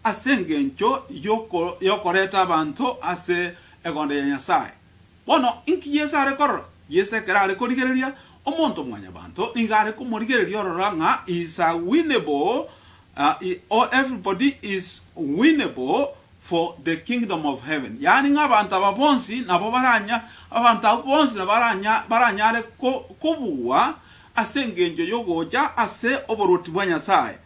ase engencho y'okoreta abanto ase egondo ya Nyasae. Bono inki Yeso are korora? Yeso ekero are korigereria omonto mwanyabanto, nigo are komorigereria orora ng'a is a winnable, or everybody is winnable for the kingdom of heaven, yaani ng'a abanto aba bonsi nabo baranya, abanto abwo bonsi nabo baranya, baranyare kobua ase engencho y'ogocha ase oboruoti bwa Nyasae.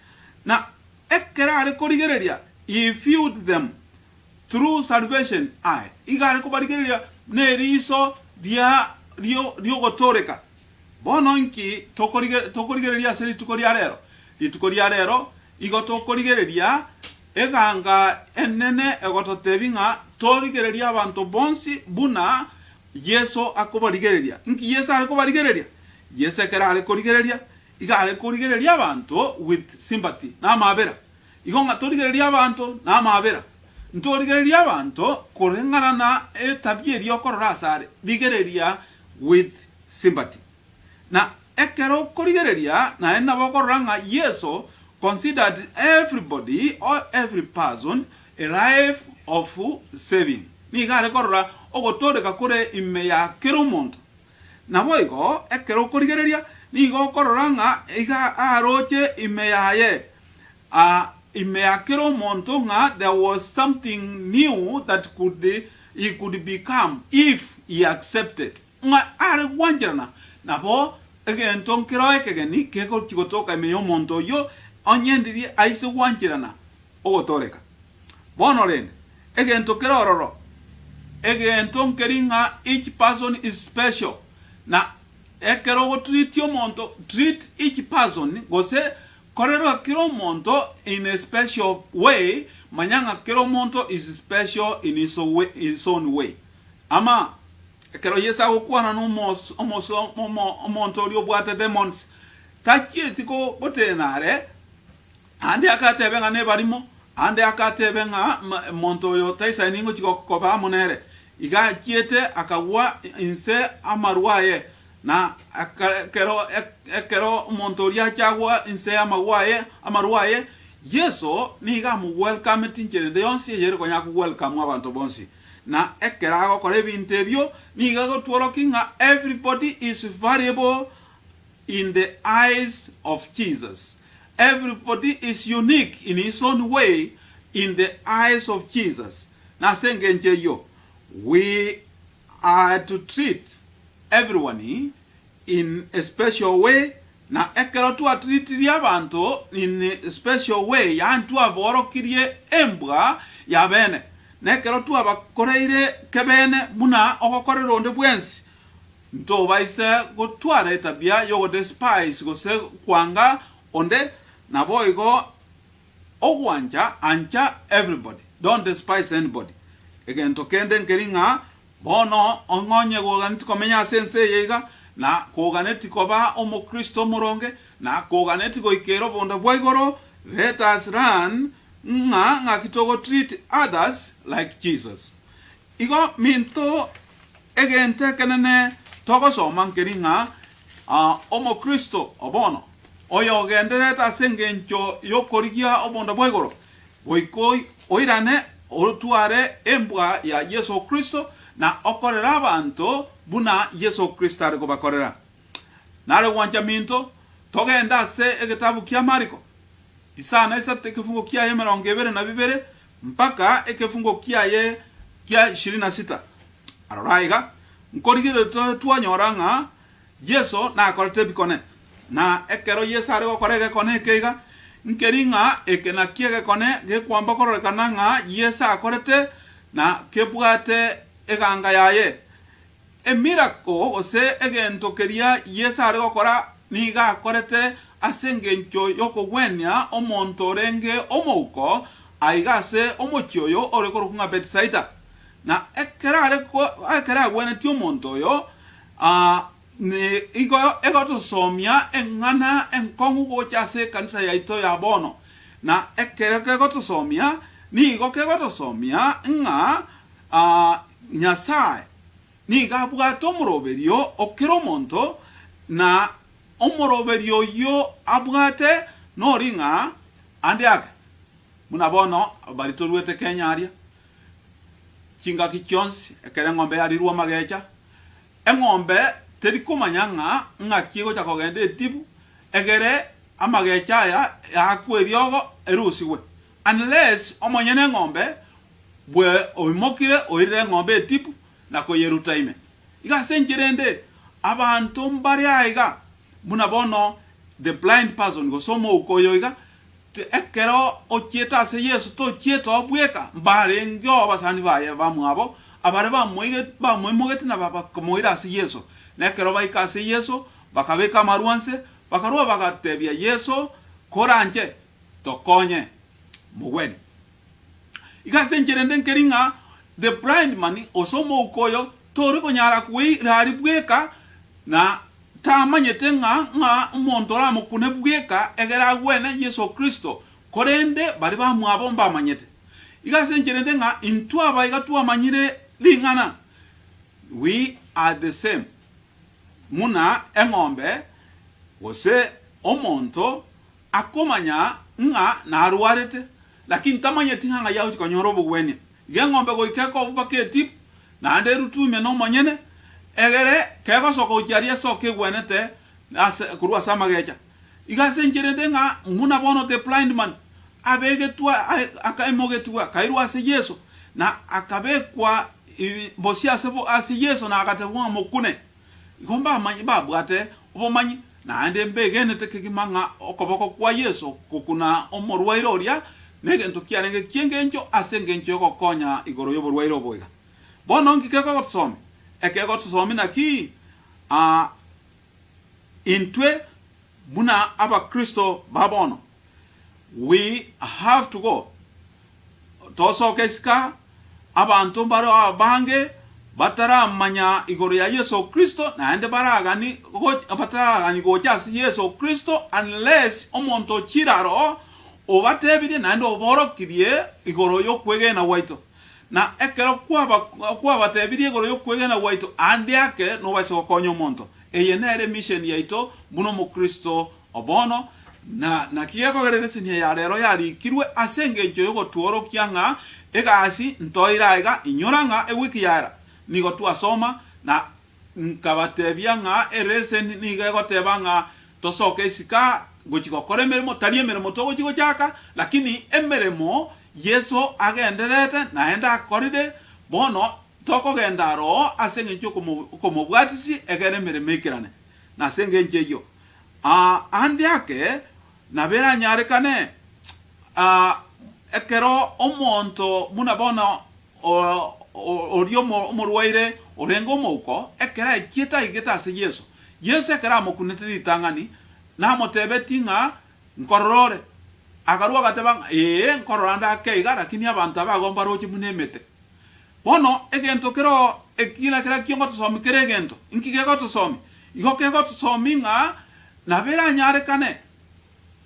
Na ekero are korigereria, he viewed them through salvation eye, igo are kobarigereria neriso ria riogotooreka. Bono inki tokorigereria ase rituko ria rero? Rituko ria rero igo tokorigereria eganga enene egototebia ng'a torigererie abanto bonsi buna Yeso akobarigereria. Inki Yeso are kobarigereria? Yeso ekero are korigereria, igo are korigereria abanto with sympathy, namabera. Igo ng'a torigererie abanto namabera. Ntorigererie abanto koreng'ana na etabia eria okorora asare, rigereria with sympathy. Na ekero okorigereria naende nabo okorora ng'a Yeso considered everybody or every person a life of saving. Nigo are korora ogotooreka kore ime ya kera omonto. Naboigo ekero okorigereria nigo okorora ng'a iga aroche ime yaye, ime ya kera omonto ng'a there was something new that could he could become if he accepted. Ng'a are gwancherana nabo egento nkereo ekegeni kegochia gotoka ime y'omonto oyio onye ndiria aise gwancherana ogotooreka. Bono rende, egento kere ororo, egento nkeri ng'a each person is special, na ekero ogotreatia omonto, treat each person gose korera kera omonto in a special way, manya ng'a kera omonto is special in his own way. Ama, ekero Yeso agokwana nomonto oria obwate demons, tachieti gotenena are, ande agatebe ng'a nebarimo, ande agatebe ng'a monto oyo taisaini ngochia koba amo nere. Iga achiete akagwa inse amarwa aye, na ekero omonto oria acha agwa inse y'amagwa aye, amarwa aye, Yeso nigo amowelcometi inchera ende yonsi eyere konya kowelcome abanto bonsi. Na ekero agokora ebinto ebio, nigo agotworokia ng'a everybody is valuable in the eyes of Jesus. Everybody is unique in his own way in the eyes of Jesus. Na ase engencho eyio, we are to treat everyone in a special way, na ekero twatritirie abanto in a special way, yaani twaborokirie embwa ya bene, na ekero twabakoreire kebeene buna ogokorera onde bwensi, ntobaise gotwara etabia y'ogodespise gose kwanga onde, naboigo ogwancha ancha everybody, don't despise anybody. Egento kende nkeri ng'a Bono onye koganeti komenya ase ense eye iga, na koganeti koba Omokristo omoronge, na koganeti goikera obonda bwa igoro, let us learn ng'a ng'aki togo treat others like Jesus. Igo minto egento ekenene togosoma nkeri ng'a Omokristo o bono, oyogendererete ase engencho y'okorigia obonda bwa igoro, Goika oirane otware embwa ya Yeso Kristo na okorere abanto buna Yeso Kristo are kobakorera. Nare gwancha minto, togende ase egetabu kia Mariko, isano isato ekefungo kiaye emerongo ebere na bibere mpaka ekefungo kiaye kia ishirini na sita. Aroro aiga, nkorigereria tore twanyora ng'a Yeso nakorete ebikone, na ekero Yeso are gokora egekone eke iga, nkeri ng'a eke nakio egekone gekwamba kororekana ng'a Yeso akorete na kebwate eganga yaye. Emiracle gose egento keria Yeso are gokora nigo akorete ase engencho y'okogwenia omonto orenge omouko aiga ase omochie oyo ore korokwa ng'a Bethisaida. Na ekero are ekero agwenetie omonto oyo, Nigo egotosomia eng'ana enkong'u gocha ase ekanisa yaito ya bono, na ekero kegotosomia, nigo kegotosomia ng'a Nyasae nigo abwate omoroberio o kera omonto, na omoroberio oyio abwate nori ng'a ande ake. Buna bono baria toruete Kenya aria, chingaki chionsi ekero eng'ombe yarirwe amagecha, eng'ombe teri komanya ng'a ng'aki egocha kogenda etibu egere amagecha aya yaakwe eriogo erusigwe. Unless omonyene eng'ombe bwe oimokire oirire eng'ombe etibu na koyeruta ime. Iga ase enchera ende, abanto mbare aiga buna bono the blind person gose omouko oyo iga, Ekero ochiete ase Yeso tochiete oo bweka, mbarengeo abasani baye bamwabo, abare bamoimogete na bakamoira ase Yeso. Na ekero baika ase Yeso, bakabeka amarwa nse, bakarua bagatebia Yeso, Koranche, tokonye, mogwenie. Iga ase enchera ende nkeri ng'a the blind man, gose omouko oyo, tori konyara koira aria bweka, na tamanyete ng'a ng'a omonto oramokune bweka egere agwene Yeso Kristo, korende baria bamwabo mbamanyete. Iga ase enchera ende ng'a intwe aba iga twamanyire ring'ana, we are the same, buna eng'ombe gose omonto akomanya ng'a narwarete, lakini tamanyeti ng'a ng'ai agochia konyora obogwenia. Iga eng'ombe goika ekobu mpaka etibu, naende erutwe ime nomonyene, egere kegosoka gochia aria esoke egwenete ase korwa ase amagecha. Iga ase enchera ende ng'a buna bono the blind man abegetwe akaimogetigwe akairwa ase Yeso, na akabekwa bosio ase ase Yeso na agatebwa ng'a mokune. Igo mbamanye babwate obomanyi, naende mbegenete kegima ng'a okoboko kwa Yeso gokuna omorwaire oria negento kiarenge ki'engencho ase engencho y'ogokonya igoro y'oborwaire obo iga. Bono nki kegotosomia? Ekegotosomia naki aa intwe buna abakristo ba bono, we have to go Tosoke isiko, abanto mbare abange bataramanya igoro ya Yeso Kristo, naende baragani bataragani gocha ase Yeso Kristo unless omonto ochire aroro obatebirie naende oborokirie igoro y'okwegena gwaito. Na ekero kwaba kwabatebirie igoro y'okwegena gwaito ande ake nobaise gokonya omonto. Eye nere emission yaito buna omokristo O bono, na naki gekogera ereseni ya rero yarikirwe ase engencho y'ogotworokia ng'a egasi ntoire aiga, inyora ng'a ewiki yaera nigo twasoma, na nkabatebia ng'a ereseni nigo egoteba ng'a tosoke isiko aa gochia gokora emeremo, tari emeremo togochia gochaka, lakini emeremo Yeso agendererete naende akorire, bono tokogenda aroo ase engencho y'okomobwatisia egere emeremo eikerane. Na ase engencho eyio, Aande ake nabo eranyarekane, ekero omonto buna bono oria omorwaire orenge omouko, ekero achiete aigete ase Yeso, Yeso ekero amokunete ritang'ani, namotebetie ng'a nkorora ore. Akarua agateba ng'a ee, nkorora nde ake iga, lakini abanto aba igo mbaroche buna emete. Bono egento kero ekina keria ki'ogotosomia kere egento, inki gegotosomia? Igo kegotosomia ng'a nabo eranyarekane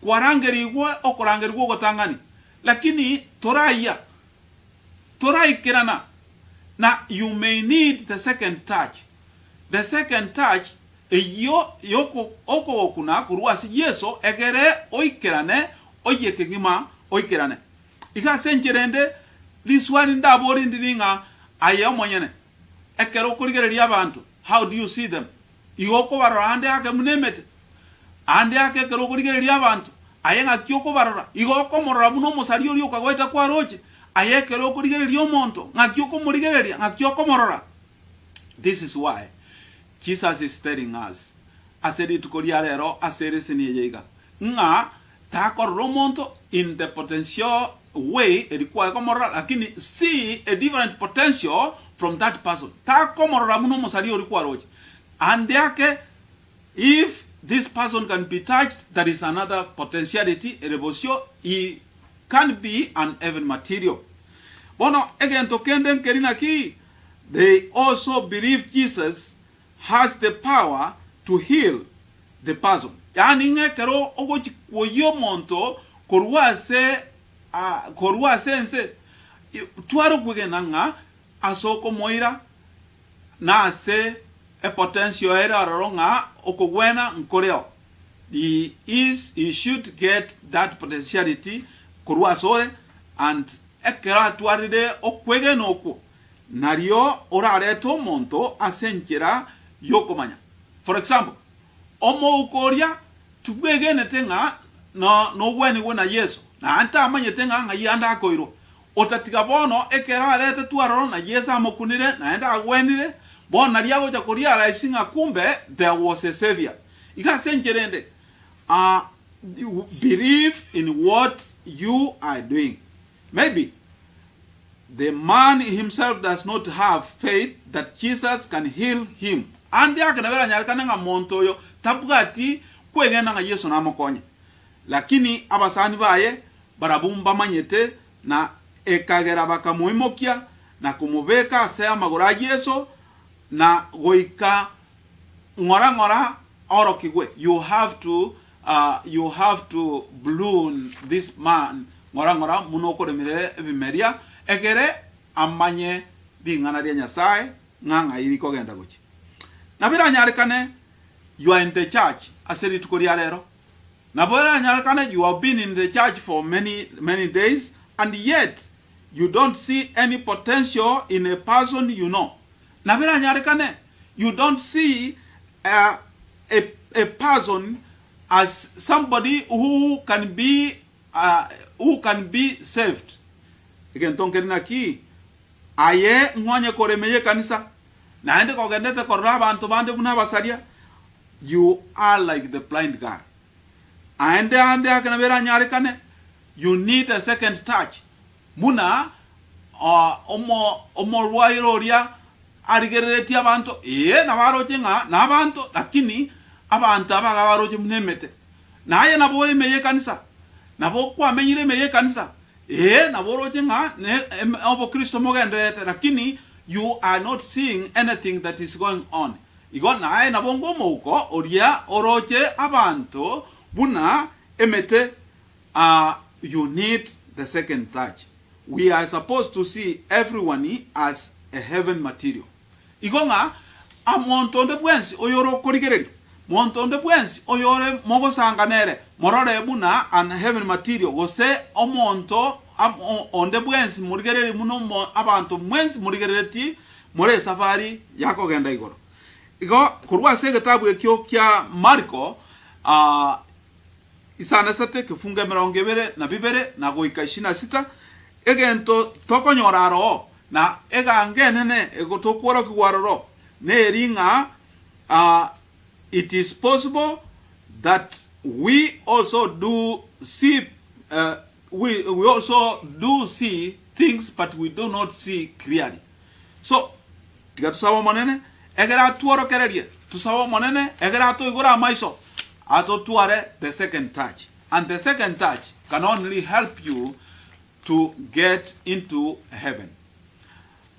kwarangerigwe okorangerigwa ogotang'ani, lakini torayia, toraikerana, na you may need the second touch. The second touch eyio yoko okogokuna korwa ase Yeso egere oikerane oyie kegima oikerane. Iga ase enchera ende, riswali ndaborie ndiri ng'a aye omonyene, ekero okorigereria abanto, how do you see them? Igo okobarora ande ake buna emete, ande ake ekero okorigereria abanto, aye ng'aki okobarora? Igo okomorora buna omosaria oria okagoeta kwaroche, aye ekero okorigereria omonto, ng'aki okomorigereria, ng'aki okomorora? This is why Jesus is telling us ase rituko ria rero ase ereseni eye iga, ng'a Takorora omonto in the potential way eri kwaye komorora lakini see a different potential from that person. Takomorora buna omosaria oria kwaroche. Ande ake if this person can be touched there is another potentiality ere bosio he can be an heaven material. Bono egento kende nkeri naki they also believe Jesus has the power to heal the person, yaani ng'a ekero ogochia kwoyia omonto korwa ase korwa ase ense, tware okwegena ng'a ase okomoira na ase epotential ere ororo ng'a okogwena nkoreo, he is he should get that potentiality korwa ase ore. And ekero atwarire okwegena okwo, nario orarete omonto ase enchera y'okomanya. For example, omouko oria tibwegenete ng'a nogwenigwe na Yeso, naende tamanyete ng'a ng'ai ande akoirwa. Otatiga bono ekero aretetwe aroro na Yeso amokunire naende agwenire, bono nario agocha korealise ng'a kumbe there was a saviour. Iga ase enchera ende, believe in what you are doing. Maybe the man himself does not have faith that Jesus can heal him. Ande ake nabo eranyarekane ng'a monto oyo tabwati kwegena ng'a Yeso namokonye. Lakini abasani baye barabwo mbamanyete, na ekagera bakamoimokia na komobeka ase amagoro a Yeso, na goika ng'ora ng'ora aorokigwe. You have to you have to prune this man ng'ora ng'ora buna okoremire ebimeria, egere amanye ring'ana ria Nyasae ng'a ng'ai rikogenda gochia. Nabo eranyarekane you are in the church ase rituko ria rero, Nabo eranyarekane you have been in the church for many many days and yet you don't see any potential in a person you know. Nabo eranyarekane you don't see a, a, a person as somebody who can be uh, who can be saved. Egento nkeri naki aye nkonye kore ime y'ekanisa naende kogendete korora abanto bande buna abasaria You are like the blind guy. Aende ande ake nabo eranyarekane, you need a second touch. Buna omo omorwaire oria arigereretie abanto, ee nabo aroche ng'a nabanto lakini abanto aba iga baroche buna emete. Naye nabo ore ime y'ekanisa, nabo kwamenyire ime y'ekanisa, ee nabo oroche ng'a ne obokristo mogendererete lakini you are not seeing anything that is going on. Igo naye nabo ng'omouko oria oroche abanto buna emete ah you need the second touch we are supposed to see everyone as a heaven material igo ng'a monto onde bwensi oyore okorigereria monto onde bwensi oyore mogosanga nere morore buna an heaven material gose omonto onde bwensi morigererie buna abanto mwensi morigereretie More esafari ya kogenda igoro. Igo korwa ase egetabu ekio kia Mariko isanaisate ekefungo 22 na goika 26, egento tokonyora aroo na eganga enene tokworokigwa aroro neri ng'a it is possible that we also do see we, we also do see things but we do not see clearly. So, tiga tosabe Omonene, egere atworokererie, tosabe Omonene, egere atoigore amaiso, atotware the second touch. And the second touch can only help you to get into heaven.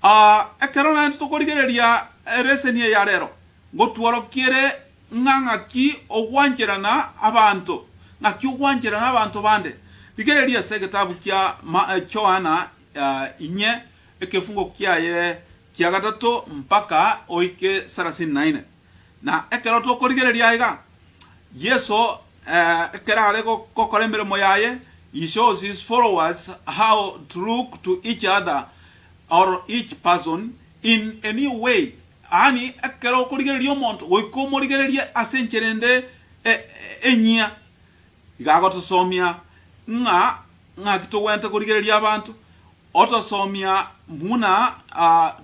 Ah, ekero naende tokorigereria eleseni eye ya rero, ngotworokiere ng'a ng'aki ogwancherana abanto, ng'aki ogwancherana abanto bande. Rigereria ase egetabu kia Joana inye ekefungo kiaye kia gatato mpaka oike sarasini na ine. Na ekero tokorigereria aiga, Yeso ekero are gokora emeremo yaye, he shows his followers how to look to each other or each person in a new way. Yaani ekero okorigereria omonto goika omorigererie ase enchera ende enyia. Iga agotosomia ng'a ng'aki togwenerete korigereria abanto, otosomia buna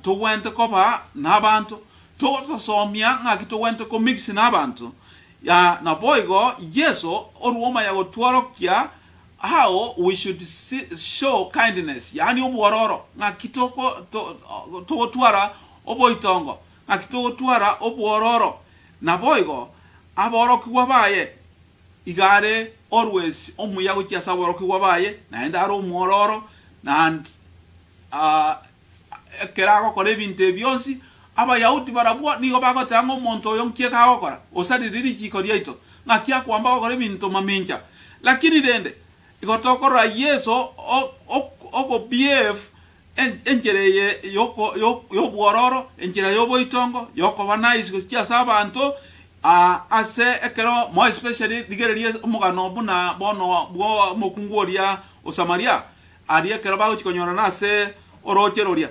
togwenerete koba nabanto, totosomia ng'aki togwenerete komix nabanto. Naboigo Yeso orwa omanya gotworokia how we should show kindness, yaani obwororo, ng'aki togotwara oboitongo, ng'aki togotwara obwororo. Naboigo aborokigwa baye Iga are always omuya gochia ase aborokigwa baye, naende are omwororo, and ekero agokora ebinto ebi bionsi, Abayahudi barabwo nigo bagoteba ng'a omonto oyo nki agokora? Osaririe richiiko riaito, ng'aki akwamba gokora ebinto mamincha? Lakini rende, igo tokorora Yeso ogo behave Enchera eye y'obwororo, enchera y'oboitongo, y'okoba nice gochia ase abanto, ase ekero more especially rigereria omogano buna bono bw'omokungu oria o Samaria. Aria ekero bagochia konyorana ase orooche roria.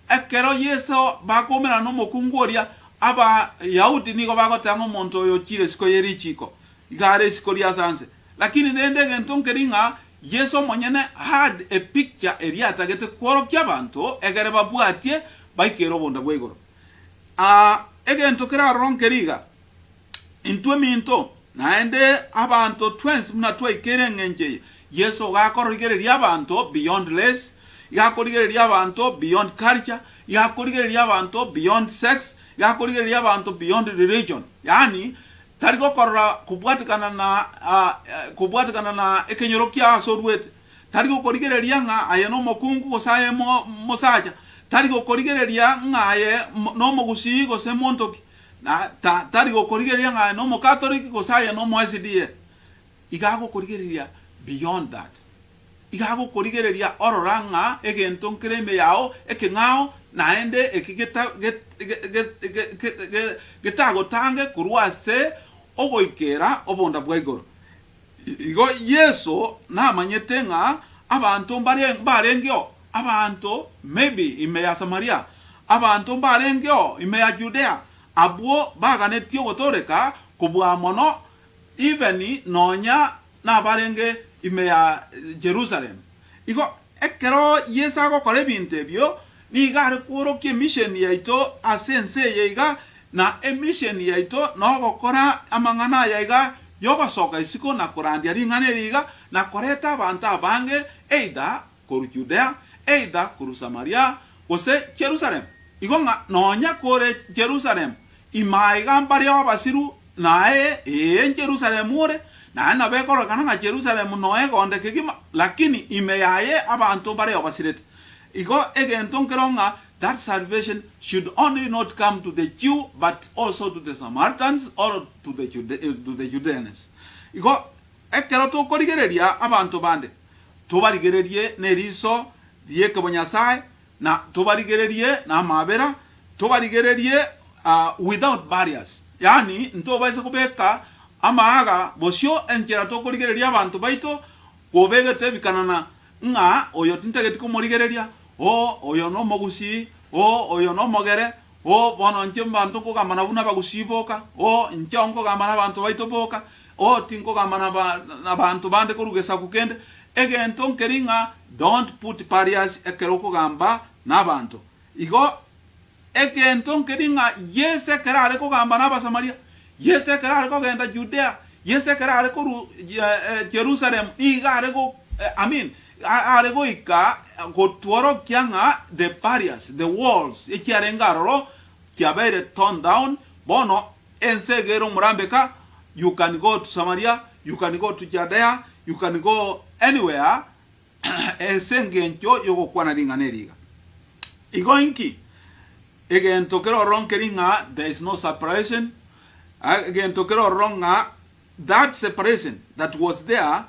Ekero Yeso bakoumerana nomokungu oria, Abayahudi nigo bagoteba ng'a omonto oyo ochiire isiko ye richiiko, iga are isiko ri'asanse. Lakini rende egento nkeri ng'a Yeso omonyene had a picture eria atagete kworokia abanto egere babwatie baikere obonda bwa igoro. Aa egento kere aroro nkeri iga, Intwe minto, naende abanto twensi buna twaikeire engencho eye, Yeso iga akorigereria abanto beyond race, iga akorigereria abanto beyond culture, iga akorigereria abanto beyond sex, iga akorigereria abanto beyond religion. Yaani tari gokorora kobwatekana na kobwatekana na ekenyoro kiao ase oruete, tari gokorigereria ng'a aye nomokungu gose aye mosacha, tari gokorigereria ng'a aye nomogusii gose monto ki. Na ta, tari gokorigereria ng'a aye n'Omokatoliki gose aye n'omo-SDA. Iga agokorigereria beyond that. Iga agokorigereria orora ng'a egento nkere ime yao ekeng'ao naende eki geta, get, ge, ge, ge, ge, ge, getagotange korwa ase ogoikera obonda bwa igoro. Igo Yeso namanyete ng'a abanto mbare mbarengeo, abanto maybe ime ya Samaria, abanto mbarengeo ime ya Judea, abwo baganetie ogotooreka kobua mono even nonya nabarenge ime ya Jerusalem. Igo ekero Yeso agokora ebinto ebio, nigo are kworokia emission yaito ase ense eye iga, na emission yaito nogokora amang'ana aya iga yogosoka isiko na korandia ring'ana eri iga, na koreta abanto abange either korwa Judea, either korwa Samaria, gose Jerusalem. Igo ng'a nonya kore Jerusalem, Ime aiga mbareo abasiru, na aye, ee, Njerusalemu ore, naye nabo ekororekana ng'a Jerusalemu noe egonde kegima, lakini ime yaye abanto mbareo basirete. Igo egento nkero ng'a that salvation should only not come to the Jew but also to the Samaritans or to the to the Judeans. Igo ekero tokorigereria abanto bande, tobarigererie neriso ri'ekebonyasae, Na tobarigererie namaabera, tobarigererie without barriers, yaani ntobaise kobeka amaaga bosio enchera tokorigereria abanto baito, kobegete ebikanana ng'a oyo tintageti komorigereria, oh oyo nomogusii, oh oyo nomogere, oh bono inche mbanto nkogamba nabwo nabagusii boka, oh inche nkogamba nabanto baito boka, oh tinkogamba naba nabanto bande korwa gesaku kende. Egento nkeri ng'a don't put barriers ekero okogamba nabanto. Igo egento nkeri ng'a Yeso ekero are kogamba nabasamaria, Yeso ekero are kogenda Judea, Yeso ekero are korwa Jerusalem nigo are go I mean are goika gotworokia ng'a the barriers, the walls echiarenge aroro chiabeire torn down, bono Ense iga ere omorambeka, you can go to Samaria, you can go to Judea, you can go anywhere ase engencho y'ogokwana ring'ana eri iga. Igo inki? Egento kere ororo nkeri ng'a there is no separation, egento kere ororo ng'a that separation that was there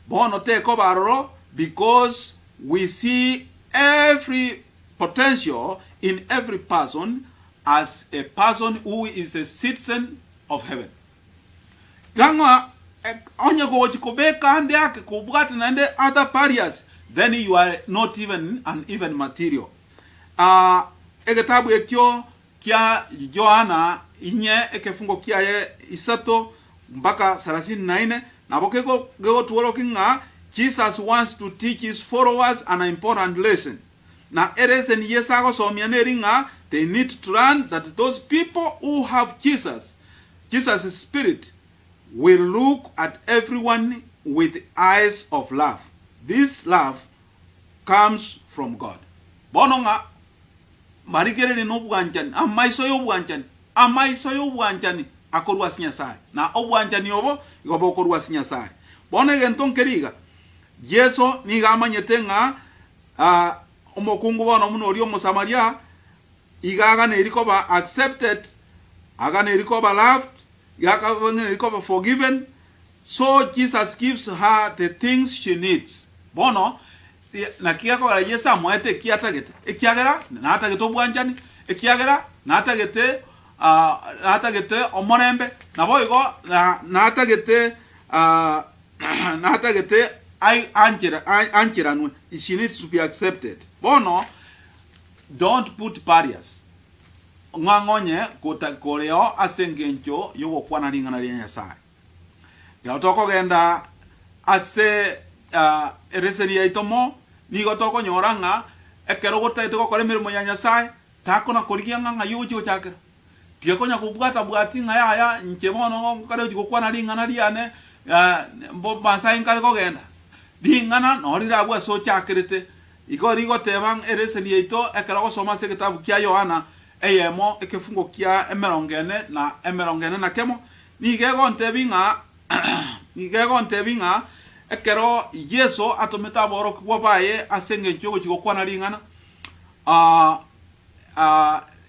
bono tekoba aroro because we see every potential in every person as a person who is a citizen of heaven. Iga ng'a onye gochi kobeka ande ake kobwate naende other barriers then you are not even an even material. Ah, egetabu ekio kia Yohana inye ekefungo kiaye isato mpaka sarasini na ine nabo kegotworokia ng'a Jesus wants to teach his followers an important lesson. Na ereseni Yeso agosomia neri ng'a they need to learn that those people who have Jesus, Jesus spirit, will look at everyone with eyes of love. This love comes from God. Bono ng'a barigererie nobwanchani, amaiso y'obwanchani, amaiso y'obwanchani akorwa ase Nyasae, na obwanchani obo igo bokorwa ase Nyasae. Bono egento nkeri iga, Yeso nigo amanyete ng'a Aa, omokungu bono buna oria Omosamaria, iga aganeri koba accepted, aganeri koba loved, iga aganeri koba forgiven, so Jesus gives her the things she needs. Bono, naki gekogera Yeso amoete eki atagete? Ekiagera natagete obwanchani, ekiagera natagete ah, natagete omorembe, naboigo na natagete ah, natagete. Ai anchere ancheranwe, she needs to be accepted. Bono don't put barriers ng'a ng'onye gota koreo ase engencho y'ogokwana ring'ana ria Nyasae. Ekero tokogenda ase ereseni yaito mo, nigo tokonyora ng'a ekero gotagete gokora emeremo ya Nyasae, takona korigia ng'a ng'ai ogochia gochakera. Tiga konya kobwata-bwati ng'a yaya, inche bono nkare gochia gokwana ring'ana riane, mbansae nkare kogenda. Ring'ana noo rire abwo ase ochakerete. Igo rigoteba ng'a ereseni yaito ekero ogosoma ase egetabu kia Yohana eyemo ekefungo kia emerongo ene na emerongo ene na kemo, nigo egontebia ng'a nigo egontebia ng'a ekero Yeso atomete aborokigwa baye ase engencho y'ogochia gokwana ring'ana,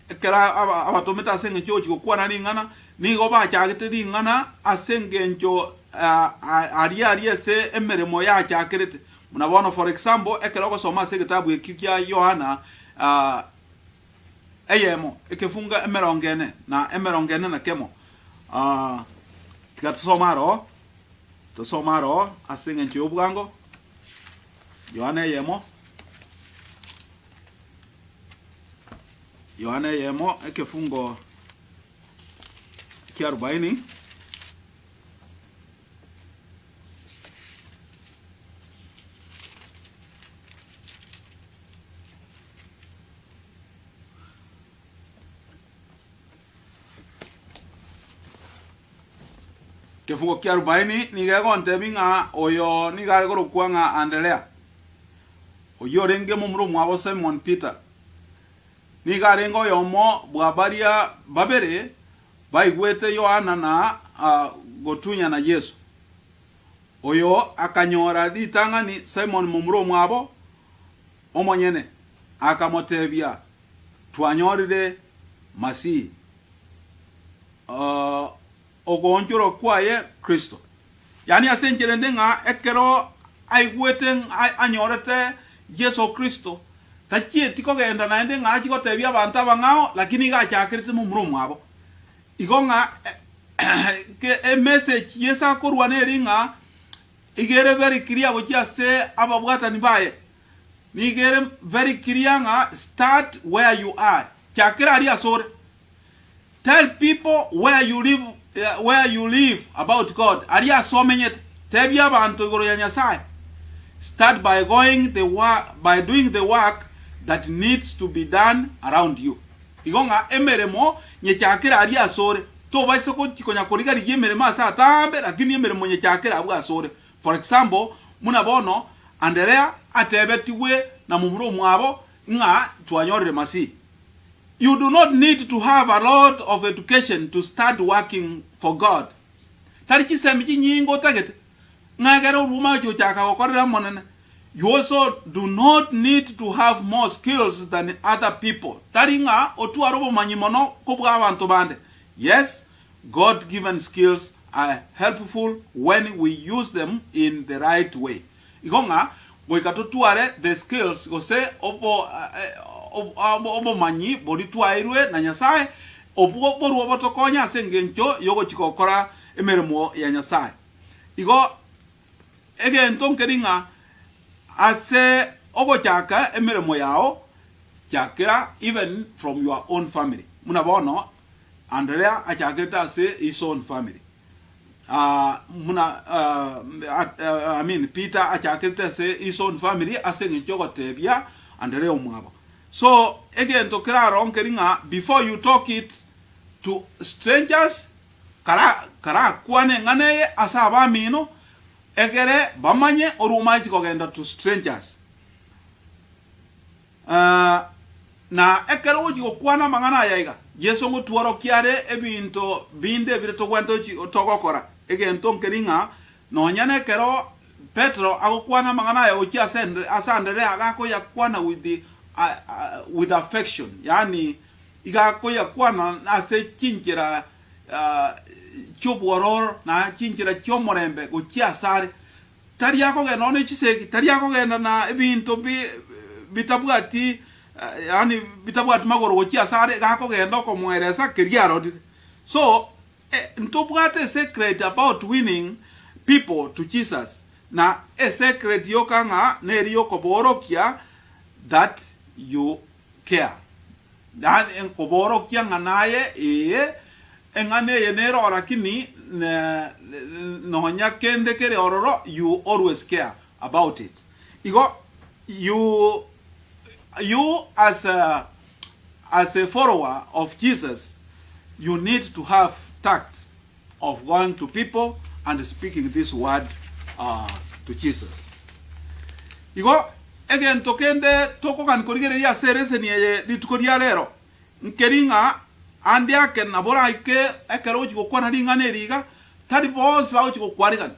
Ekero abatomete ase engencho y'ogochia gokwana ring'ana, nigo bachagete ring'ana ase engencho aria aria ase emeremo yachakerete. Buna bono for example, ekero ogosoma ase egetabu ekio kia Yohana eyemo, ekefungo emerongo ene na emerongo ene na kemo, tiga tosome aroro, tosome aroro ase engencho y'obwango, Yohana eyemo. Yohana eyemo ekefungo kia arubaini. Ekefungo kia arubaini nigo egontebia ng'a oyo nigo are korokwa ng'a Anderea. Oyio orenge momura omwabo Simon Peter, nigo arenge oyomo bwa baria babere baigwete Yohana na gotunyana Yeso. Oyo akanyora ritang'ani Simon momura omwabo omonyene, akamotebia, Twanyorire Masihi. Ogoonchorwa kwaye Kristo. Yaani ase enchera ende ng'a ekero aigwete ng'a anyorete Yeso Kristo, tachieti kogenda naende ng'a achie gotebia abanto abang'ao, lakini iga achakerete momura omwabo. Igo ng'a emessage Yeso akorwa neri ng'a iga ere very clear gochia ase ababwatani baye. Nigo ere very clear ng'a start where you are, chakera aria asore. Tell people where you live where you live about God, aria ase omenyete, tebia abanto igoro ya Nyasae. Start by going the by doing the work that needs to be done around you. Igo ng'a emeremo nyechakere aria ase ore. Tobaisa gochi konya koriga-rigia emeremo ase atambe, lakini emeremo nyechakere abwo ase ore. For example, buna bono Anderea atebetigwe na momura omwabo ng'a twanyorire Masihi. You do not need to have a lot of education to start working for God. Tari chisemi chinyinge otagete ng'a ekero orwoma ochi gochaka gokorera Omonene. You also do not need to have more skills than other people. Tari ng'a otware obomanyi mono kobua abanto bande. Yes, God given skills are helpful when we use them in the right way. Igo ng'a goika totware the skills gose obo obomanyi boria twaeirwe na Nyasae, obwo borwo botokonye ase engencho y'ogochia gokora emeremo ya Nyasae. Igo egento nkeri ng'a ase ogochaka emeremo yao, chakera even from your own family. Buna bono Andrea achakerete ase his own family. Buna I mean Peter achakerete ase his own family ase eng'encho yogotebia Anderea omwabo. So egento kere aro nkeri ng'a before you talk it to strangers kara karakwane eng'ana eye ase abamino egere bamanye orwo omaeti kogenda to strangers. Na ekero ogochia gokwana amang'ana aya iga, Yeso ngotworokia are ebinto binde ebire togwenerete togokora. Egento nkeri ng'a nonya nekero Petero agokwana amang'ana aya gochia ase ase Anderea, gakoyakwana with with affection, yaani iga akoyakwana ase chinchera chi'obwororo na chinchera chi'omorembe gochia asare. Tari akogenda nonya ne chisegi, tari akogenda na ebinto bitabwati yaani bitabwati magoro gochia asare, iga akogenda okomoeresa keria arorire. So, ntobwate secret about winning people to Jesus. Na esecret yoka ng'a neri yokoboorokia that you care. Yaani koboorokia ng'a naye ee, eng'ana eye nere oo lakini nonya kende kere ororo you always care about it. Igo you you as a as a follower of Jesus you need to have tact of going to people and speaking this word to Jesus. Igo egento kende tokogani korigereria ase ereseni eye rituko ria rero nkeri ng'a ande ake nabo oraike ekero ogochi gokwana ring'ana eri iga, tari bonsi bagochi gokwarigania.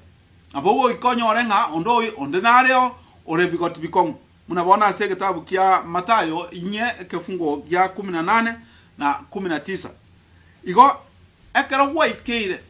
Nabo ogoika onyore ng'a onde oyo onde nareo ore bigoti bikong'u. Buna bono ase egetabu kia Mathayo inye ekefungo gia kumi na nane na kumi na tisa. Igo ekero gwaikeire,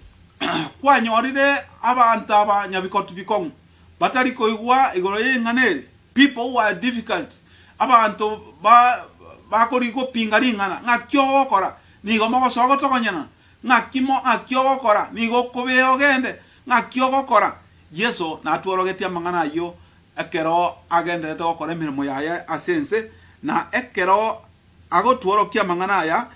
kwanyorire abanto aba nyabikotu bikong'u, batari koigwa igoro y'ring'ana eri, people who are difficult, abanto ba bakori gopinga ring'ana, ng'aki ogokora? Nigo mogosoa gotogonyana, ng'aki mo ng'aki ogokora? Nigo okobea ogende, ng'aki ogokora? Yeso natworogetie amang'ana ayio ekero agendererete gokora emeremo yaye ase ense, na ekero Agotworokia amang'ana aya,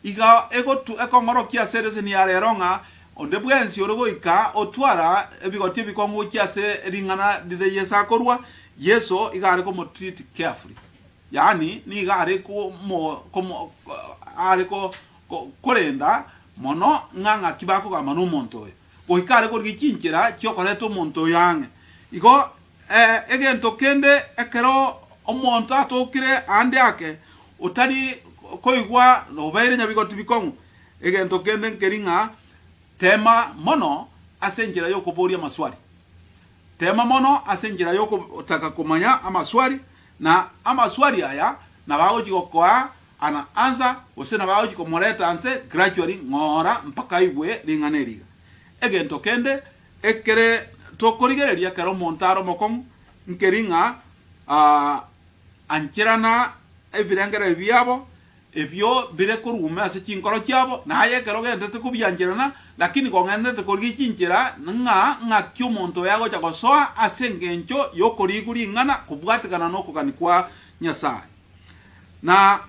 iga ekong'orokia ase ereseni ya rero ng'a onde bwensi ore goika otwara ebigoti ebikong'u gochia ase ring'ana rire Yeso akorua, Yeso iga are komotreat carefully. Yaani nigo are komo komo are ko korenda mono ng'a ng'aki bakogamba nomonto oyo. Goika are korigia chinchera chiokoreta omonto oyo ang'e. Igo Egento kende ekero omonto atokire aande ake, otari koigwa nobeire nyabigoti bikong'u, egento kende nkeri ng'a tema mono ase enchera y'okoboria amaswali. Tema mono ase enchera y'ogotaka komanya amaswali, na amaswali aya nabo agochia gokoa an answer gose nabo agochia komoreta nse gradually ng'ora mpaka aigwe ring'ana eri iga. Egento kende Ekere tokorigereria ekero omonto are omokong'u, nkeri ng'a ancherana ebirengererio biabo, ebio bire korwa ime ase chinkoro chiabo, na aye ekero ogendererete kobiancherana, lakini kong'endererete korigia chinchera ng'a ng'aki omonto oyo agocha gosoa ase engencho y'okorigwa ring'ana kobwatekana nokogania kwa Nyasae. Na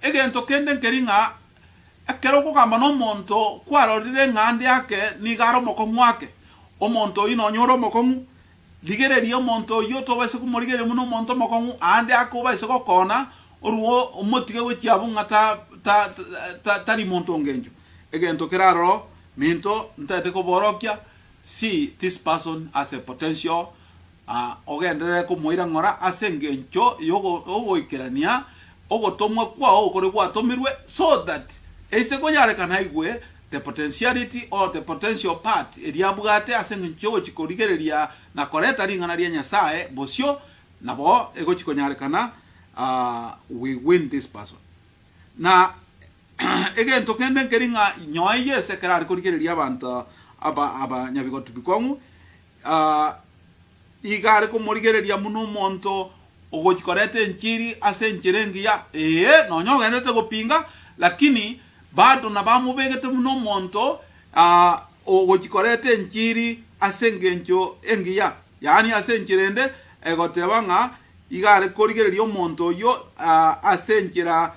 Egento kende nkeri ng'a ekero okogamba nomonto kwarorire ng'a ande ake nigo are omokong'u ake, omonto oyio nonya ore omokong'u, rigereria omonto oyio tobaisa komorigereria buna omonto omokong'u aande ake obaise gokona orwo omotige gochia abwo ng'a ta ta ta tari monto ongencho. Egento kere aroro minto ntagete koborokia, see this person as a potential Ogenderere komoira ng'ora ase engencho y'ogoikerania ogotomwa kwao okore gwatomirwe, so that eise konyarekana aigwe the potentiality or the potential part eria abwate ase engencho y'ogochia korigereria na koreta ring'ana ria Nyasae bosio, nabo egochia konyarekana we win this person. Na egento kende nkeri ng'a nyoe Yeso ekero are korigereria abanto aba abanyabigotu bikong'u, Iga are komorigereria buna omonto ogochia koreta enchiri ase enchera engiya, ee, nonya ogendererete gopinga, lakini bado nabamobegete buna omonto ogochia koreta enchiri ase engencho engiya, yaani ase enchera ende egoteba ng'a iga are korigereria omonto oyio ase enchera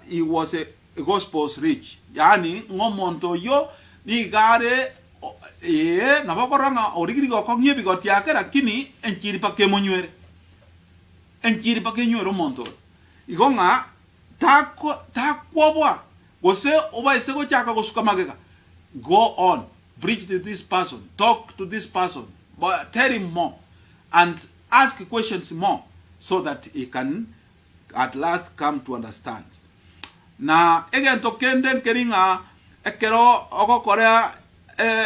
he was a gospel's rich, yaani ng'a omonto oyio nigo are Ee, nabo okorora ng'a origirie gokong'ia ebigoti ake, lakini enchiri mpaka emonywere. Enchiri mpaka enywere omonto oyo. Igo ng'a tako takwoboa gose obaise gochaka gosuka magega, go on, preach to this person, talk to this person, tell him more and ask questions more so that he can at last come to understand. Na egento kende nkeri ng'a ekero ogokora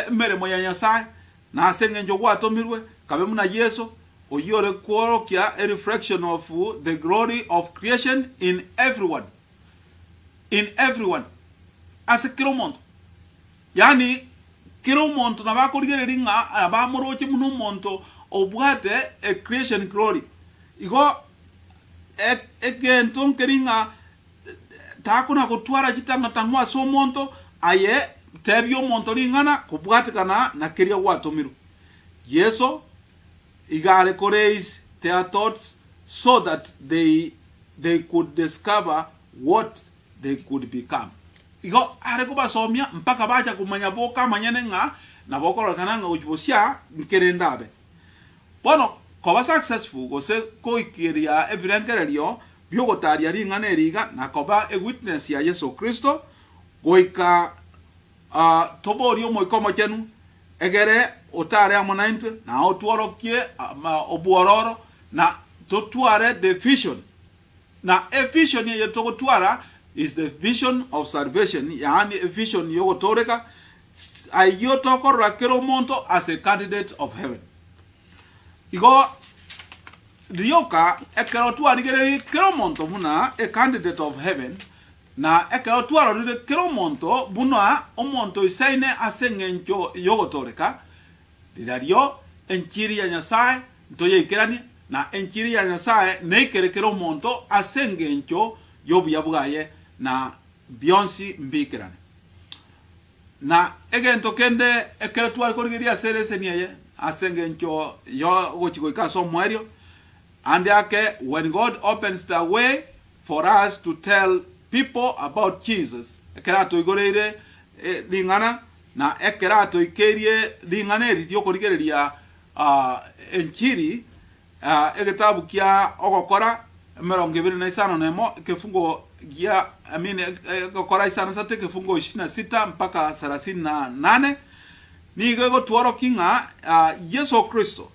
emeremo ya Nyasae, na ase engencho gwatomirwe, kabe buna Yeso, oyio ore kworokia a reflection of the glory of creation in everyone, in everyone, ase kera omonto. Yaani kera omonto nabo akorigereria ng'a nabo amoroche buna omonto obwate a creation glory. Igo egento nkeri ng'a takona gotwara chitang'atang'u ase omonto, aye. Tebia omonto ring'ana kobwatekana na keria gwatomirwe. Yeso iga are ko raise their thoughts so that they they could discover what they could become. Igo are kobasomia mpaka bacha komanya boka amanyene ng'a nabo okororekana ng'a gochia bosia nkere ndabe. Bono koba successful gose koikeria ebirengererio biogotaria ring'ana eri iga na koba a witness ya Yeso Kristo goika toborie Omoika Omochenu egere otare amo naintwe na otworokie obwororo na totware the vision na evision eye togotwara is the vision of salvation yaani evision yogotooreka ayio tokorora kera omonto as a candidate of heaven. Igo rioka ekero twarigereiri kera omonto buna a candidate of heaven Na ekero twarorire kera omonto buna omonto oisaine ase engencho y'ogotooreka, rirorio enchiri ya Nyasae ntoyeikeranie, na enchiri ya Nyasae neikere kera omonto ase engencho y'obuya bwaye, na bionsi mbiikerane. Na egento kende ekero tware korigereria ase ereseni eye, ase engencho y'ogochia goika ase omoerio, ande ake, when God opens the way for us to tell people about Jesus, ekero atoigoreire ring'ana, na ekero atoikeirie ring'ana eri ri'okorigereria enchiri, egetabu kia Ogokora emerongo ebere na isano na emo, ekefungo gia I mean Ogokora isano na isato ekefungo ishirini na sita mpaka sarasini na nane, nigo egotworokia ng'a Yeso Kristo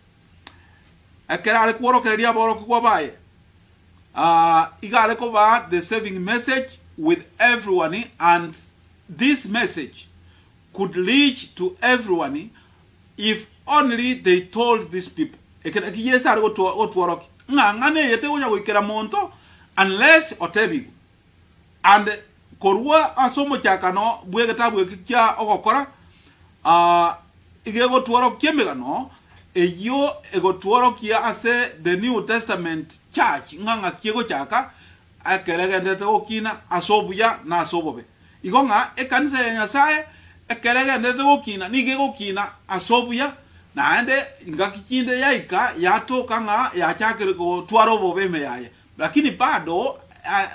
ekero are kworokereria aborokigwa baye, Iga are kobaa the saving message with everyone and this message could reach to everyone if only they told these people. Eke naki Yeso are gotworokia ng'a ng'ana eye tegocha goikera monto unless otebigwe. And korwa ase omochakano bw'egetabu eke kia Ogokora, iga egotworokia emegano eyio egotworokia ase the New Testament Church ng'a ng'aki egochaka ekero egendererete gokina ase obuya na ase obobe. Igo ng'a ekanisa ya Nyasae ekero egendererete gokina nigo egokina ase obuya, naende ngaki chinde yaika yatoka ng'a yachakire gotwara obobe ime yaye. Lakini bado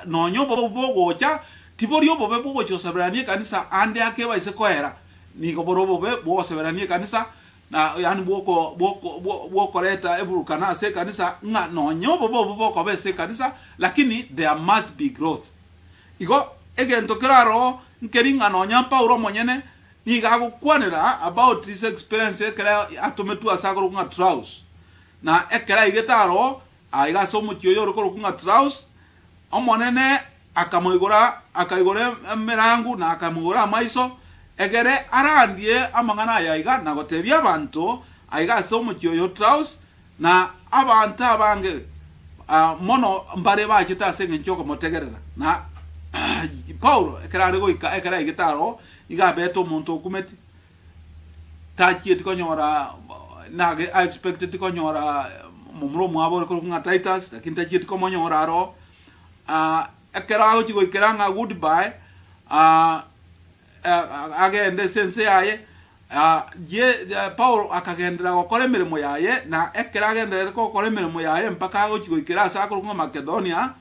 nonya obobe bogocha, tibori obobe bw'ogochia goseberania ekanisa ande ake baise koera, nigo bore obobe bw'ogoseberania ekanisa, na yaani bw'oko bw'oko bw'okoreta eburukano ase ekanisa, ng'a nonya obobe obwo bokoba ase ekanisa, lakini there must be growth. Igo egento kere aroro nkeri ng'a nonya Paulo omonyene nigo agokwanera about his experience ekero atometwe ase akorokwa ng'a Troas, na ekero aigete aroro Aiga ase omochie oyo ore korokwa ng'a Troas, Omonene akamoigora, akaigora emerango na akamoigora amaiso, egere arandie amang'ana aya aiga na gotebia abanto aiga ase omochie oyo Troas, na abanto abange mono mbare bachete ase engencho y'okomotegerera. Na Paulo ekero are goika, ekero aigete aroro, nigo abete omonto okumeti. Tachieti konyora nage a expected konyora momura omwabo ore korokwa ng'a Titus, lakini tachieti komonyora aroo. Ekero agochia goikera ng'a goodbye, agende ase ense yaye, ye Paulo akagenderera gokora emeremo yaye, na ekero agendererete gokora emeremo yaye mpaka agochia goikera ase akorokwa ng'a Makedonia,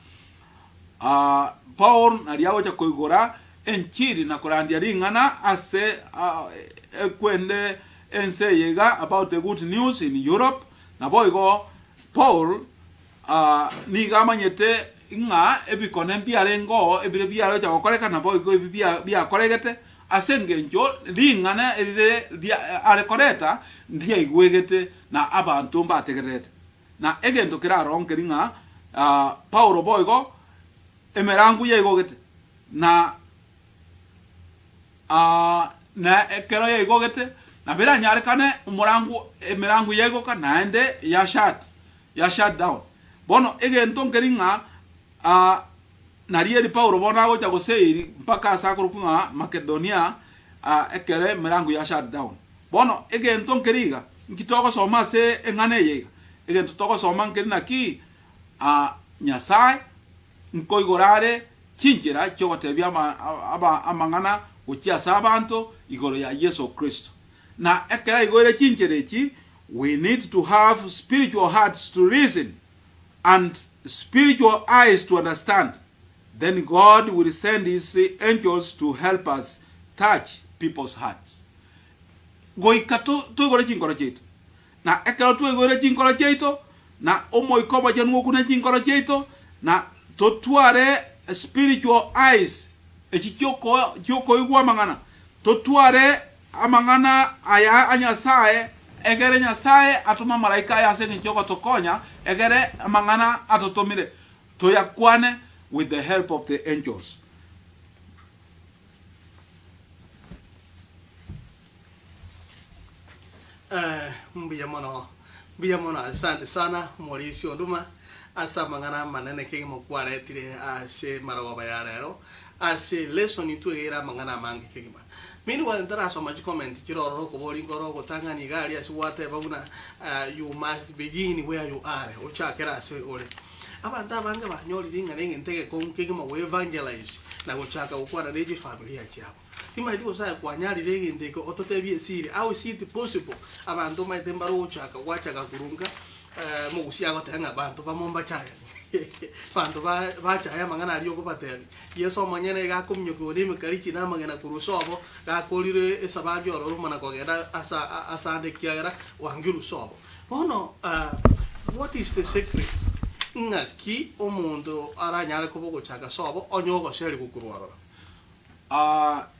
Paul nario agocha koigora enchiri na korandia ring'ana ase ekwende ense eye iga about the good news in Europe. Naboigo Paul nigo amanyete ng'a ebikone mbiarengeo ebire biarocha gokoreka naboigo ebi biakoregete ase engencho ring'ana erire are koreta ndiaigwegete na abanto mbategererete. Na egento keraronkeri ng'a Paulo boigo emerangu yaigogete, na na ekero yaigogete, nabo eranyarekane omorangu emerangu yaigoka naende ya shut, ya shut down. Bono egento nkeri ng'a nario eri Paulo bono agocha gosail mpaka ase akorokwa ng'a Makedonia ekero emerangu ya shut down. Bono egento nkeri iga, nki togosoma ase eng'ana eye iga? Egento togosoma nkeri naki Nyasae nkoigora are chinchera chi'ogotebia amang'ana. gochia ase abanto igoro ya Yeso Kristo. Na ekero aigoire chinchera echi, we need to have spiritual hearts to listen and spiritual eyes to understand, then God will send his angels to help us touch people's hearts. Goika toigore chinkoro chiaito. Na ekero twaigoire chinkoro chiaito, na Omoika Omochenu okune chinkoro chiaito, na totware spiritual eyes echi chiokoigwa amang'ana, totware amang'ana aya a Nyasae, egere Nyasae atome amalaika aye ase engencho y'ogotokonya, egere amang'ana atotomire toyakwane with the help of the angels. Eh, mbuya mono, mbuya mono, asante sana omorisia Onduma ase amang'ana amanene kegima kwaretire ase marogoba ya rero ase lesson twegeire amang'ana amange kegima. Meanwhile ntarasoma chicomment chire ororo okoboria nkore ogotang'ani iga aria ase gwateba buna you must begin where you are, ochakere ase ore. Abanto abange banyorire ng'a negento egekong'u kegima go evangelize na gochaka gokwana ne chifamilia chiabo. Timanyeti gose aye kwanyarire egento eke ototebie esiri, how is it possible abanto omanyete mbare ogochaka gwachaka korunga mogusia agoteba ng'a banto bamo mbachayani banto bachaye amang'ana aria okobatebia. Yeso omonyene iga akominyokiwa na emekarichi na amagena korwa sobo, gakorire esabari ororo omana kogenda asa asande ekiagera oangirwe sobo. Bono what is the secret ng'aki omonto aranyare koba ogochaka sobo onye ogoserigwa korwa ororo?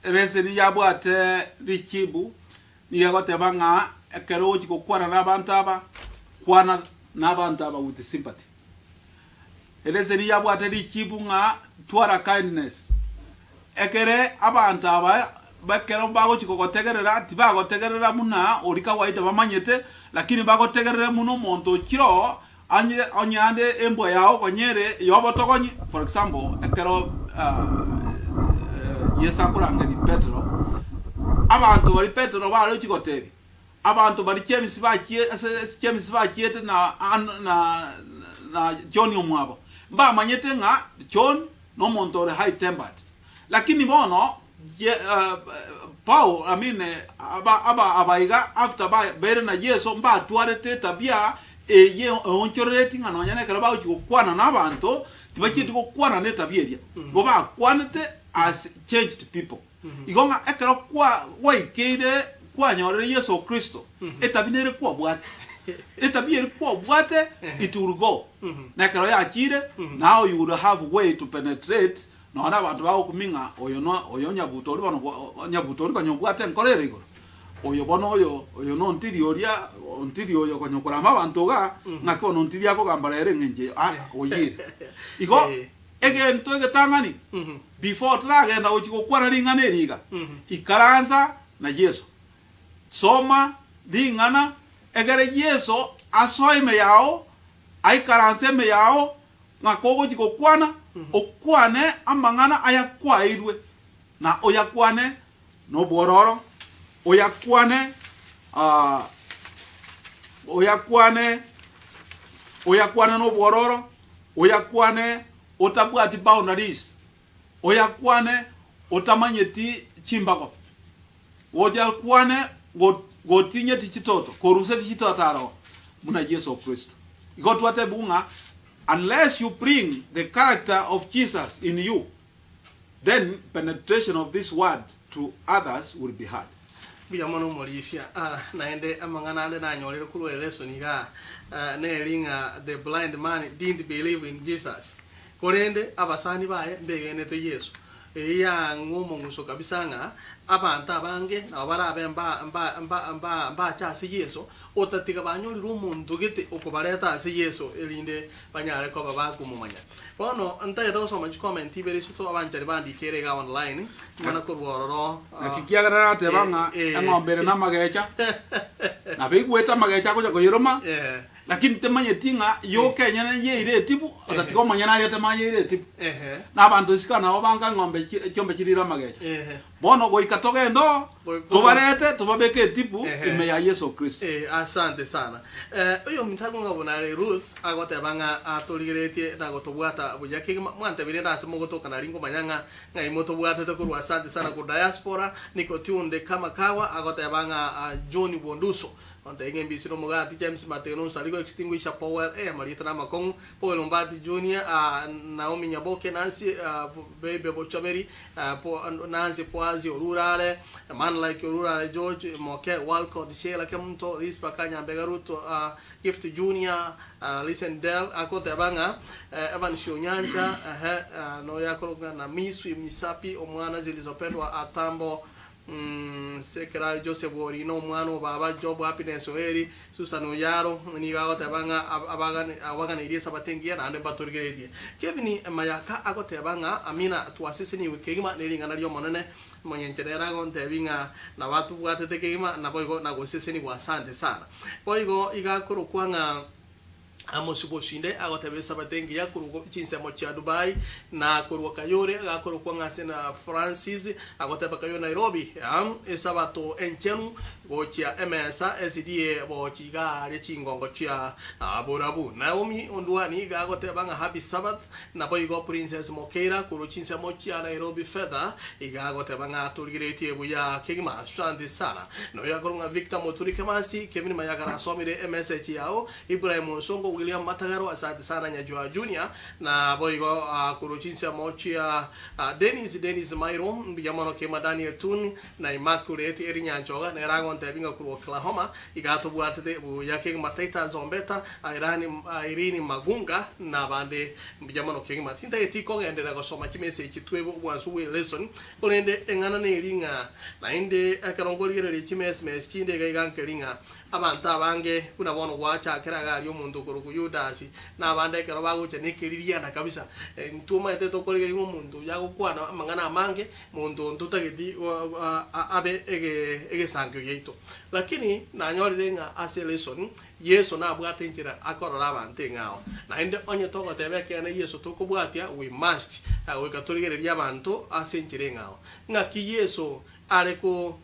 Leseni yabwate richibu nigo egoteba ng'a ekero ogochia gokwana nabanto aba, kwana nabanto aba with sympathy. Eleseni yabwate richibu ng'a twara kindness, ekere abanto aba ekero bagochia kogotegerera tibagotegerera buna oria kawaida bamanyete, lakini bagotegerere buna omonto ochire oo Onye onye ande embwa yao konya ere y'obotogonyi, for example, ekero Yeso akorangeria Petero, abanto baria Petero barochie gotebia, abanto baria James bachie ase ase James bachiete na an na na John omwabo, mbamanyete ng'a John nomonto ore high tempered. Lakini bono ye Paul I mean aba aba abaiga after ba baire na Yeso mbatwarete etabia eye eonchorereti ng'a nonya nekero bagochia gokwana na abanto tibachieti gokwana na etabia eria. Igo bakwanete as changed people. Igo ng'a ekero kwa gwaikeire kwanyorire Yeso Kristo etabia nere kwabwate. Etabia eria kwabwate it will go. Na ekero yachire now you will have way to penetrate Nonya nabanto bagokumia ng'a oyo no oyo onyabuta oria bono onyabuta oria konya obwate enkoro ere igoro, oyo bono oyo oyo nontiri oria ontiri oyo konya okorama abanto igaa, ng'aki bono ontiri akogamba rero eng'encho eye aa oyire. Igo egento egetang'ani before toragenda gochia gokwana ring'ana eri iga, ikaransa na Yeso, soma ring'ana egere Yeso asoe ime yao, aikaranse ime yao, Ng'a kogochia gokwana, okwane amang'ana ayakwaeirwe, na oyakwane nobwororo, oyakwane oyakwane oyakwane nobwororo, oyakwane otabwati boundaries, oyakwane otamanyeti chimbago, oyakwane gotinyeti chitoto, koruseti chitoto aroro, buna Yeso Kristo. Igo twatebigwa ng'a Unless you bring the character of Jesus in you, then penetration of this word to others will be hard. Mbuya mono omorisia. Ah, naende amang'ana ande nanyorire korwa elesson igaa ah, neri ng'a the blind man didn't believe in Jesus. Korende abasani baye mbegenete Yeso. Eyio yang'wa omong'uso kabisa ng'a abanto abange nabo barabe mba, mba, mba, mba, mbache ase Yeso, otatiga banyorire omonto gete okobareta ase Yeso, erinde banyare koba bakomomanya. Bono ntagete gosoma chicomment ibere isato abanchani bandikere iga online, mana korwa ororo. Naki kiagera narateba ng'a eng'ombe ere namagecha, nabo eigwete amagecha agocha koyeroma, Lakini temanyeti ng'a yoka enyene yeire etibu, otatiga omonyene aye tema yeire etibu. Na abanto isiko nabo banga eng'ombe chiombe chirire amagecha. Bono goika togende oo, Goika tobarete tobabeke etibu Ehe. ime ya Yeso Kristo. Eh, asante sana. Eh, oyominto akong'a buna are Ruth agoteba ng'a atorigeretie na gotobwata buya kegima. Mwantebirie nase mogotoka nari nkomanya ng'a ng'ai motobwatete korwa asante sana korwa diaspora. Niko tuned kama kawa agoteba ng'a ah, John Bonduso. Ontebie ng'a embisi nomogati James Mateno Nsarigo Extinguisher Powell eh, amarieta namakong'u Paul Ombati Junior ah, Naomi Nyaboke Nancy ah, Bebe Bochaberi Nancy Poazi Orurare, Man Like Orurare George Moke Walcott Sheila Kemunto Rispa Kanyambega Ruth Gift Junior Listen Dell agoteba ng'a Evan Shionyancha ehe noyo akoroka ng'a Namiswi Misapi omwana Zilizopendwa Atambo Sekerari Joseph Orina omwana o baba Job Happiness Oeri Susan Oyaro nigo agoteba ng'a abaganeirie esabato engiya naende mbatorigeretie. Kevin Mayaka agoteba ng'a Amina twaseseniwe kegima nering'ana ri'Omonene. Monyenche nere agontebia ng'a nabo atobwatete kegima naboigo nagosesenigwa asante sana. Boigo iga akorokwa ng'a Amos Bosinde agoteba esabato engiya korwa chinsemo chia Dubai, na korwa Kayore agakorokwa ng'a ase na Francis agoteba Kayore Nairobi esabato enchenu gochia emesa SDA bochi iga aria chingongo chia borabu. Naomi Ondwani iga agoteba ng'a Happy Sabbath naboigo Princess Mokeira korwa chinsemo chia Nairobi Fedha iga agoteba ng'a torigeretie buya kegima asante sana. Noyo akorokwa ng'a Victor Moturi Kemasi Kevin Mayaka nasomire emessage yao Ibrahim Onsongo, William Matagaro, asante sana Nyajua Junior, na boigo korwa chinsemo chia Dennis, Dennis Mairo, mbuya mono kegima Daniel Tun, na Immaculate Eri Nyanchoga, nere agontebia ng'a korwa Oklahoma iga atobwatete buya kegima Titus Ombeta, Irene, Irene Magunga, na abande mbuya mono kegima. Tintageti kogenderera gosoma chimessage twebe obwansu bwe lesson, korende eng'ana neri ng'a naende ekero nkorigereria chimesmes chinde iga iga nkeri ng'a Abanto abange, buna bono gwachakera iga aria omonto okorokwa Yudasi, na abande ekero bagocha nekeririanda kabisa. Intwe omanyete tokorigereria ng'a omonto oyio agokwana amang'ana amange, monto onde totageti abe egesankio giaito. Lakini nanyorire ng'a ase elesson, Yeso nabwate enchera akorora abanto eng'ao. Naende onye togoteba ekeene Yeso tokobwatia, we must goika torigererie abanto ase enchera eng'ao. Ng'aki Yeso are ko.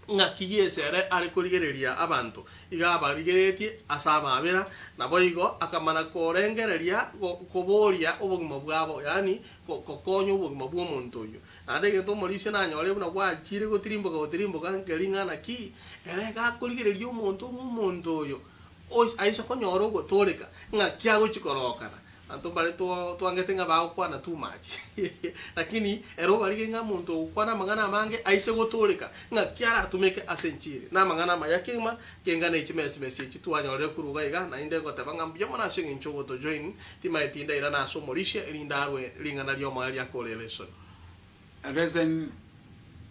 Ng'aki Yeso ere are korigereria abanto? Iga abarigereretie ase amaabera, naboigo akamana korengereria koboria obogima bwabo, yaani gokonya obogima bw'omonto oyio. Naende egento omorisia nanyore buna gwachire gotirimboka gotirimboka nkeri ng'a naki ere iga akorigereria omonto ng'a omonto oyo aise konyora ogotooreka, ng'aki agochia korokana. Abanto mbare twangete ng'a bagokwana too much lakini ere obarige ng'a omonto ogokwana amang'ana amange aise gotooreka ng'aki aratumeke ase enchiri. Na amang'ana amaya kegima kengana echimesi mesi echi twanyorire korwa iga iga naende ngoteba ng'a mbuya mono ase eng'encho ogotojoin timaeti ndairane ase omorisia erinde arwe ring'ana riomoyo riakore elesson. Lesson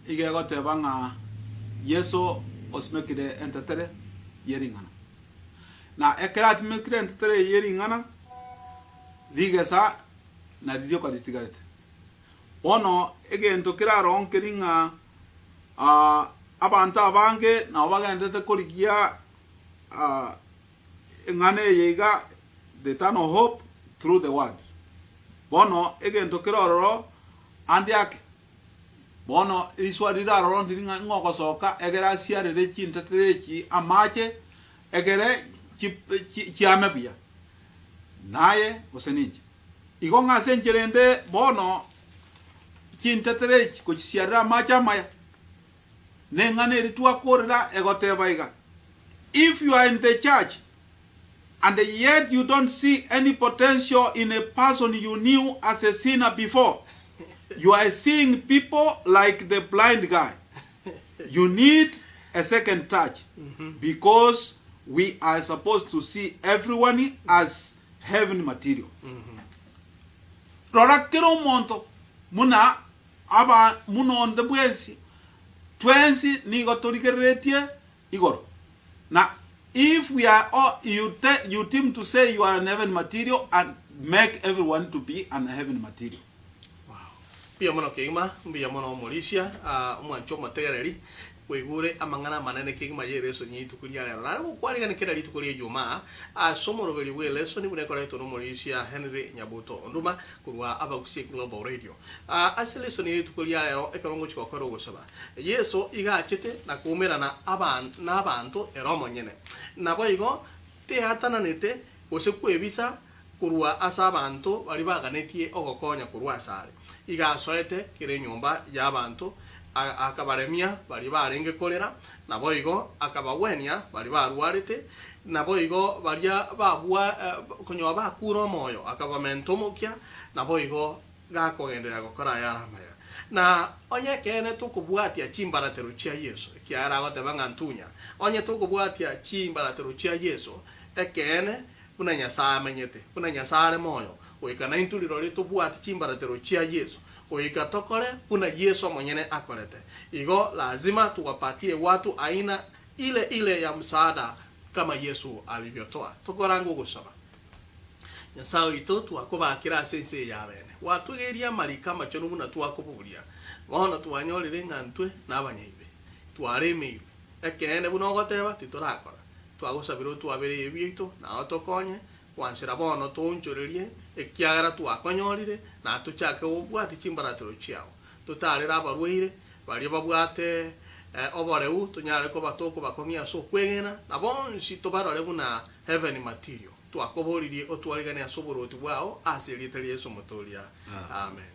iga egoteba ng'a Yeso osimekire entetere ye ring'ana. Na ekero atimekire entetere eye ye ring'ana, rigesa nario rioka ritigarete. Bono egento keraroo nkeri ng'a abanto abange nabo bagendererete korigia eng'ana eye iga, the eternal hope through the word. Bono egento kere ororo ande ake. Bono riswa riraroro ndiri ng'a ng'a ogosoka egere asiarere chintetere echi amache, egere chiame buya. Naye gose ninche. Igo ng'a ase enchera ende bono chintetere echi gochisiarera amache amaya, neng'ana eria twakorera egoteba iga, If you are in the church and yet you don't see any potential in a person you knew as a sinner before, you are seeing people like the blind guy. You need a second touch because we are supposed to see everyone as heaven material. Rora kera omonto muna aba muna onde bwensi twensi nigo torigereretie igoro. Na if we are all you te you team to say you are an heaven material and make everyone to be an heaven material. Wow. Mbuya mono kegima, mbuya mono omorisia, ah, omwancha omotegereri. Koigure amang'ana amanene kegima y'elesoni y'rituko ria rero. Nare gokwarigania kera rituko ria Ijumaa ase omoroberi bw'elesoni buna ekoretwa n'omorisia Henry Nyabuto Onduma korwa Abagusie Global Radio. Ase elesoni y'rituko ria rero ekero ngochia gokora ogosaba, Yeso iga achete na koumerana n'abanto ere omonyene. Naboigo teatananete gose kwebisa korwa ase abanto baria baganetie ogokonya korwa asare. Iga asoete kera enyomba y'abanto, akabaremia baria barenge korera, naboigo akabagwenia baria barwarete, naboigo baria babwa konya bakure omoyo akabamenta omokia, naboigo gakogenderera gokora ayare amaya. Na onye ekeene tokobwatia chimbaratero chia Yeso, ekiagera agoteba ng'a ntunya, onye tokobwatia chimbaratero chia Yeso, ekeene Buna Nyasae amenyete, buna Nyasae are moyo, goika naintwe rirorio tobwate chimbaratero chia Yeso, goika tokore buna Yeso omonyene akorete. Igo lazima tuwapatie watu aina ile ile ya msaada kama Yesu alivyotoa. Tokorange ogosaba. Nyasae oito, twakobakire ase ense eye y'abene. Gwatwegeirie amariko amachenu buna twakoboria. Bono twanyorire ng'a ntwe nabanyaibe, twaremeirwe. Ekeene buna ogoteba, titorakora. Twagosabire otwabere ebibe biaito, na otokonye gwanchera bono toonchorerie, ekiagera twakonyorire, na tochake gobwatia chimbaratero chiao. Totaarere abarwaire, baria babwate oboreu, tonyare koba tokobakong'ia ase okwegena, na bonsi tobarore buna heaven material. Twakoboririe otwariganie ase oboruoti bwao, ase erieta ria Yeso Omotoria. Amen.